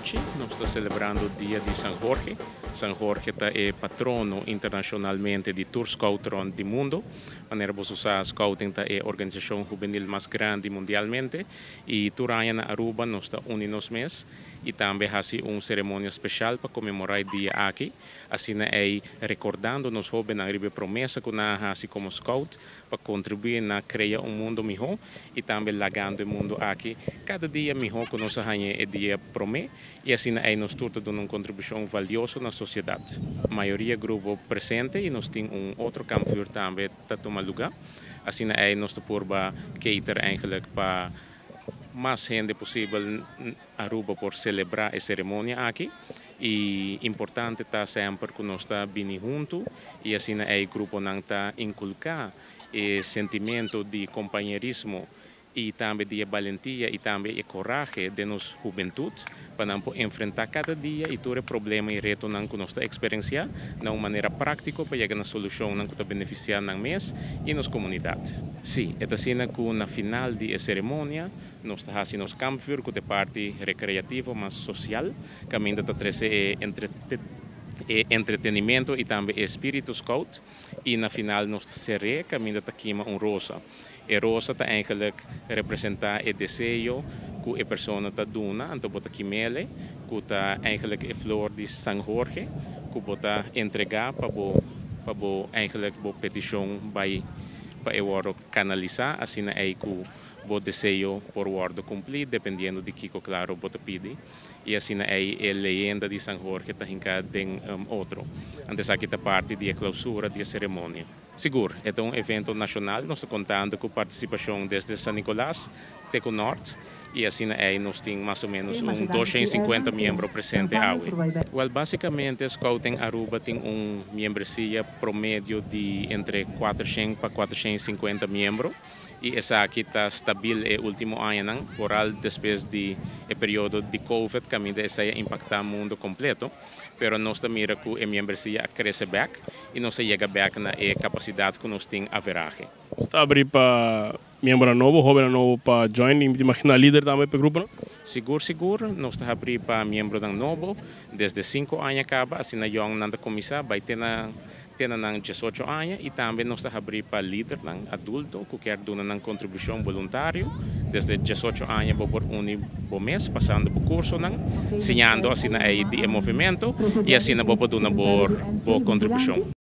Anochi nos ta celebrando Dia di San Jorge. San Jorge ta e patrono internacionalmente di tur scout rond di mundo. Manera bo sa, scouting ta e organisacion hubenil mas grandi mundialmente y tur aña na Aruba nos ta uni nos mes y tambe haci un ceremonia special pa conmemora e dia aki. Asina ey recordando nos hobennan riba e promesa cu nan a haci como scout pa contribui na crea un mundo miho y tambe lagando e mundo aki cada dia miho cu nos a haña e dia prome y asina ey nos tur ta duna un contribucion valioso na sociedad. Mayoria grupo presente y nos tin un otro kampvuur tambe ta tuma luga. Asina ey nos ta purba cater eigenlijk pa mas hende posibel Aruba por celebra e ceremonia aki y importante ta semper cu nos ta bini hunto y asina ey gruponan ta inculca e sentimento di compañerismo y tambe di e balentia y tambe e corahe den nos hubentud pa nan por enfrenta cada dia y tur e problema y retonan cu nos ta experiencia na un manera practico pa yega na solucionnan cu ta beneficia nan mes y nos comunidad. Si, e ta asina cu na final di e ceremonia nos ta haci nos kampvuur cu ta e parti recreativo mas social caminda ta trece e e entretenimento y tambe e spirito scout y na final nos ta cer'e caminda ta kima un rosa. E rosa ta eigenlijk representa e deseo cu e persona ta duna, anto bo ta kimele, cu ta eigenlijk e flor di San Jorge cu bo ta entrega pa bo eigenlijk bo peticion bay pa e wordo canalisa, asina ey cu bo deseo por wordo cumpli, dependiendo di kico, claro, bo ta pidi. Y asina ey e leyenda di San Jorge ta hinca den otro. Anto aki ta parti di e clausura di e ceremonia. Sigur, e ta un evento nacional, nos ta contando cu participacion desde San Nicolas te cu Noord y asina ey nos tin mas o menos un 250 miembro presente awe. Well, basicamente Scouting Aruba tin un membresia promedio di entre 400 pa 450 miembro y esaki ta stabil e ultimo añanan, vooral despues di e periodo di Covid, caminda esey a impacta mundo completo, pero nos ta mira cu e membresia a crece back y nos a yega back na e capacidad cu nos tin average. Ta habri pa miembro nobo, hoben nobo pa join, y imagina lider tambe pa e grupo, no? Sigur, sigur, nos ta habri pa miembro nobo, desde 5 aña caba, asina jong nan ta cuminsa, bay te na 18 aña y tambe nos ta habri pa lider adulto cu kier duna un contribucion voluntario, desde 18 aña bo por uni bo mes, pasando bo curso nan, siñando asina ey di movimento y asina bo por duna bo contribucion.